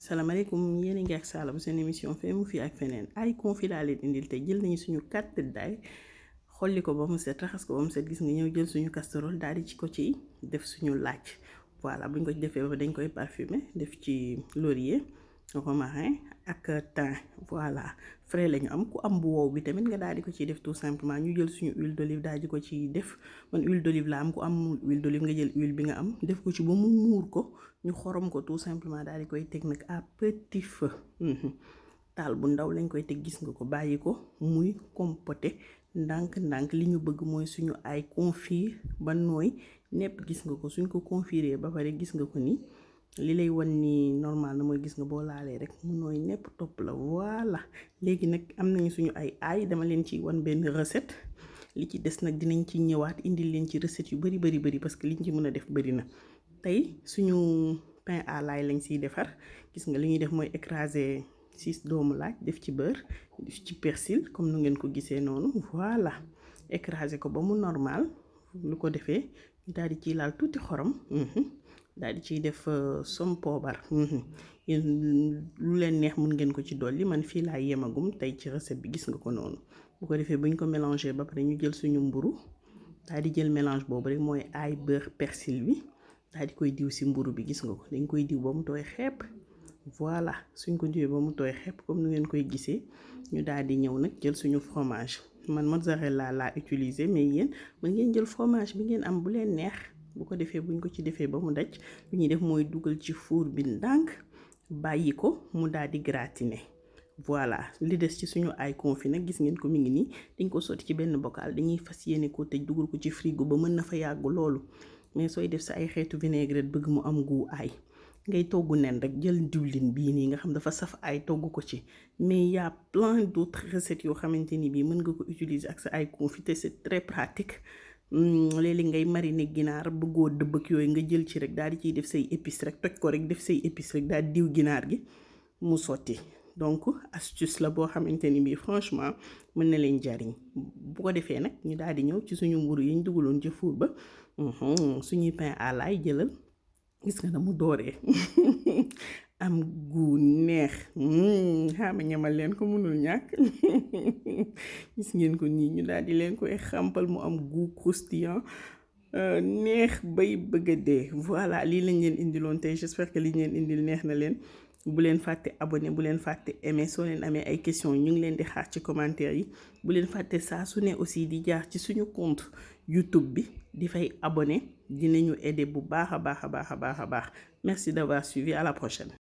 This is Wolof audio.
salaamaaleykum yéen a ngi ak Sala bu seen émission Feemu fii ak Feneen ay confit laa leen indil te jël nañu suñu 4 têtes d'ail xolli ko ba mu set raxas ko ba mu set gis nga ñëw jël suñu casserole daal di ci ko ci def suñu laaj voilà buñ ko ci defee ba dañ koy parfumer def ci laurier romarin ak thym voilà frais lañu am ku am bu wow bi tamit nga daal di ko ciy def tout simplement ñu jël suñu huile d'olive daal di ko ci def man huile d'olive la am ku am huile d'olive nga jël huile bi nga am def ko ci ba mu muur ko ñu xorom ko tout simplement daal di koy teg nag à petit feu taal bu ndaw lañ koy teg gis nga ko bàyyi ko muy compoté ndànk-ndànk li ñu bëgg mooy suñu ay confit ba nooy nepp gis nga ko suñ ko confiré ba pare gis nga ko ni li lay wan ni normal na mooy gis nga boo laalee rek mu nooy nepp topp la voilà léegi nag am nañu suñu ay dama leen ci wan benn recette li ci des nag dinañ ci ñëwaat indil leen ci recette yu bari parce que liñ ci mën a def bari na tey suñu pain à l'ail lañ siy defar gis nga li ñuy def mooy écraser 6 doomu laaj def ci beurre def ci persil comme nu ngeen ko gisee noonu voilà écraser ko ba mu normal lu ko defee ñu daal di ciy laal tuuti xorom daal di ciy def som poobar lu leen neex mun ngeen ko ci dolli man fii laa yemagum tey ci recette bi gis nga ko noonu bu ko defee buñ ko mélanger ba pare ñu jël suñu mburu daal di jël mélange boobu rek mooy ail beurre persil bi daal di koy diw si mburu bi gis nga ko dañ koy diw ba mu tooy xepp voilà suñ ko diwee ba mu tooy xepp comme nu ngeen koy gisee ñu daal di ñëw nag jël suñu fromage man mozzarella laa utiliser mais yéen mën ngeen jël fromage bi ngeen am bu leen neex bu ko defee buñ ko ci defee ba mu daj lu ñuy def mooy dugal ci four bi ndànk bàyyi ko mu daal di gratiner voilà li des ci suñu ay confit nag gis ngeen ko mi ngi nii dañ ko sotti ci benn bocal dañuy fas yéene ko tëj dugal ko ci frigo ba mën na fa yàgg loolu mais sooy def sa ay xeetu vinaigrette bëgg mu am goût ay ngay togg nen rek jël diwlin bii nii nga xam dafa saf ay togg ko ci mais y a plein d'autres recettes yoo xamante ni bii mën nga ko utiliser ak sa ay confit te c'est très pratique léeg-léeg ngay mariner ginaar bëggoo dëbb ak yooyu nga jël ci rek daal di ciy def say épices rek toj ko rek def say épices rek daal diw ginaar gi mu sotti donc astuce la boo xamante ni bii franchement mën na leen jariñ bu ko defee nag ñu daal di ñëw ci suñu mburu yi ñu dugaloon ci four ba suñuy pain à l'ail jëlal gis nga na mu dooree am gu neex xaama ñamal leen ko mënul ñàkk gis ngeen ko nii ñu daal di leen koy xampal mu am gu croustillant neex bay bëgg a dee voilà lii lañ leen indiloon tey j'espère que li ñu leen indil neex na leen bu leen fàtte abonné bu leen fàtte aimé soo leen amee ay questions ñu ngi leen di xaar ci commentaire yi bu leen fàtte saa su ne aussi di jaar ci suñu compte YouTube bi di fay abonné dinañu aider bu baax a baax merci d'avoir suivi à la prochaine